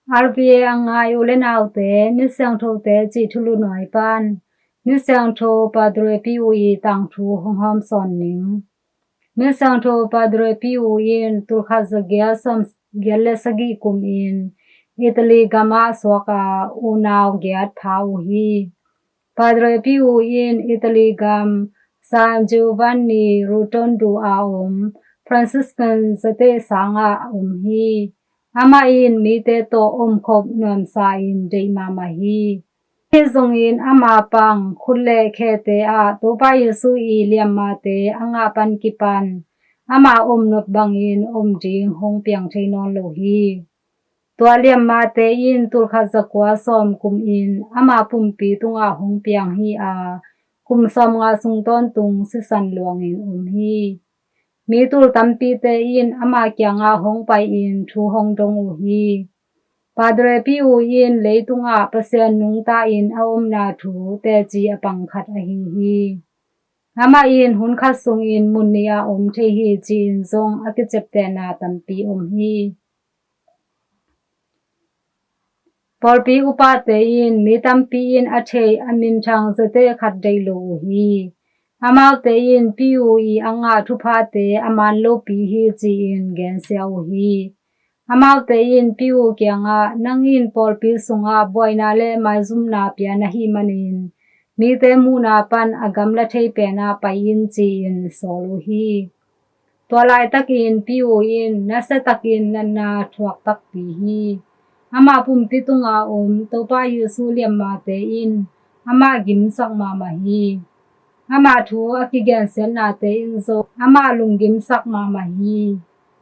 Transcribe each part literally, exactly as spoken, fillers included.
R V A a ngai u le naute, Misiangthote cih thulu nuai pan Misiangtho Padre Pio i tangthu hong hawmsawn ning. Misiangtho Padre Pio in tulkhat zagiat sawmgiat le sagih kumin Italy gamah suaka unau giat pha uh hi. Padre Pio in Italy gam San Giovanni Rotondo a om Franciscan zateh sangah a om hi. Amah in mite tawh omkhop nuamsa in deih mahmah hi. Hi zongin ama pang khut le khete ah Topa Jesu i liammate a ngah pan kipan ama omnop bangin om ding hong piang thei nawn lo hi. Tua liammate in tulkhat zakua sawm kumin ama pumpi tungah hong piang hi a, kum sawmnga sung tawntung sisan luangin om hi. Mi tul tampite in ama kiangah hong pai-in thu hong dong uh hi. Padre Pio in leitungah Pasian nungta in a omna thu teci a pang khat ahi hi. Amah in hun khat sungin mun nih ah om thei hi ci-in zong a kiciaptehna tampi om hi. Pawlpi upate in mi tampi in a thei a minthang zateh khat deih lo uh hi. Amaute in Pio i a ngah thuphate a man lopi hi ci-in gensia uh hi. Amaute in Pio kiangah, nang in pawlpi sungah buaina le maizumna pia na hih manin mite muhna pan a gamla thei penah pai in ci-in sawl uh hi. Tua laitakin Pio in nasiatakin natna thuak takpi hi. Ama pumpi tunga om Topa Jesu liammate in amah gimsak mahmah hi. Ama thu a kigensiatnate in zong amah lunggimsak mahmah hi.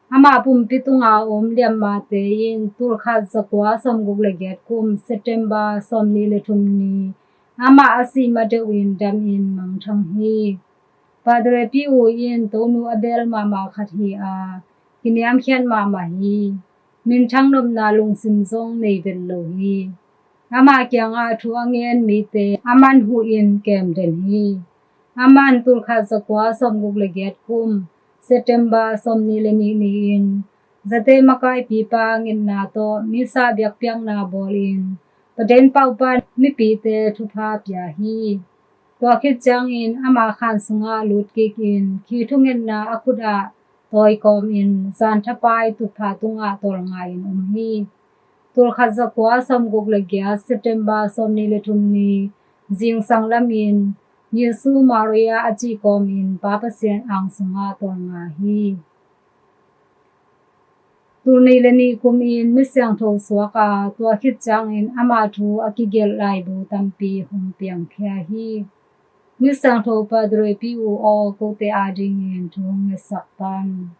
Ama pumpi tunga om liammate in tulkhat zakua sawmguk le giat kum September sawmnih le thum ni amah a sih ma deuhin damin mangthang hi. Padre Pio in tonu a bel mahmah khat hi a, kiniamkhiat mahmah hi. Minthang nopna lungsim zong nei vet lo hi. Ama kiangah thu a ngen mite a manhuhin kem den hi. Aman tulkhat zakua sawmguk le giat kum September sawmnih le nih ni-in zateh makaipipa ngetna tawh misa biakpiakna bawlin Paden pauh pan mipite thupha pia hi. Tua khit ciangin ama khan sungah lutkikin khi thungetna a khut ah tawi kawmin zan thapai tutpha tungah tawlnga-in om hi. Tulkhat zakua sawmguk le giat September sawmnih le thum ni zingsang lamin Jesu Maria a cih kawmin Pa Pasian ang sungah tawlnga hi. Tul nih le nih kumin misiangtho suak a, tua khit ciangin ama thu a kigelh laibu tampi hong piangkhia hi. Misiangtho Padre Pio aw, kote adingin thu hong ngetsak tan.